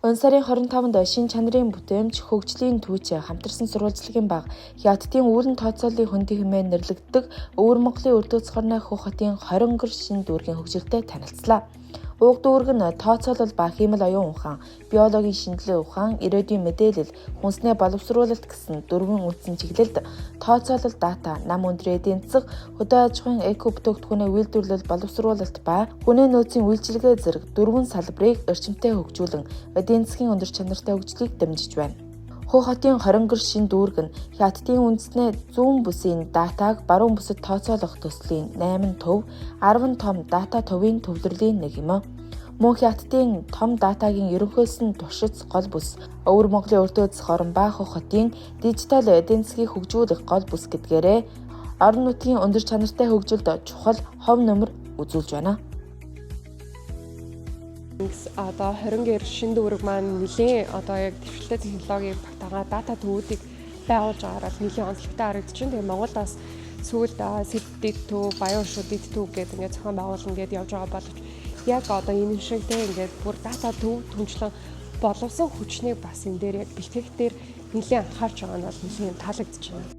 Энэ сарын 25-нд шин чанарын бүтээмж, хөгжлийн түүч хамтарсан сурвалжлагын баг Хятадын үүлэн тооцооллын хөндий хэмээн нэрлэгддэг Өвөр Монголын өрдөөц хорны Хөх хотын 20 гэр шин дүүргийн хөгжилтэй танилцлаа. Уг дүүрэг нь тооцоолол ба хиймэл оюун ухаан, биологийн шинжилгээ ухаан, ирээдүйн мэдээлэл, хүнснээ боловсруулалт гэсэн дөрвөн үндсэн чиглэлд тооцоолол, дата, нам өндрийн эдийн засаг, хөдөө аж ахуйн эко бүтээгдэхүүний үйлдвэрлэл, боловсруулалт ба хүний нөөцийн үйлчилгээ зэрэг дөрвөн салбарыг эрчимтэй хөгжүүлэн эдийн засгийн өндөр чанартай хөгжлийг дэмжиж байна. Хөх хотын 20 гэр шин дүүрэг нь Хятадын үндэсний зүүн бүсийн датаг баруун бүсэд тооцоолох төслийн 8 төв, 10 том дата төвийн төвлөрлийн нэг юм. Мөн Хятадын том датагийн ерөнхийлсөн туршиц гол бүс, Өвөр Монголын өртөө засах орон ба Хөх хотын дижитал эдийн засгийг хөгжүүлэх гол бүс гэдгээрээ орон нутгийн өндөр чанартай хөгжилд чухал хов нөмөр үзүүлж байна. Одоо 20 гэр шин дүүрэг маань нэлээд одоо яг дэвшилтэй технологийн багтаагаа дата төвүүдийг байгуулж байгаагаар бол нэлээд онцлогтой харагдаж байна. Тэгээ Монголд бас сүүлд Сэддэд төв, Баян шууд дэд төв гэдэг ингээд зохион байгуулна гэдээ явж байгаа боловч яг одоо энэ шиг те ингээд бүр дата төв түнчлэн боловсон хүчнийг бас энэ дээр яг бэлтгэх дээр нэлээд анхаарч байгаа нь бол нэлээд таалагдж байна.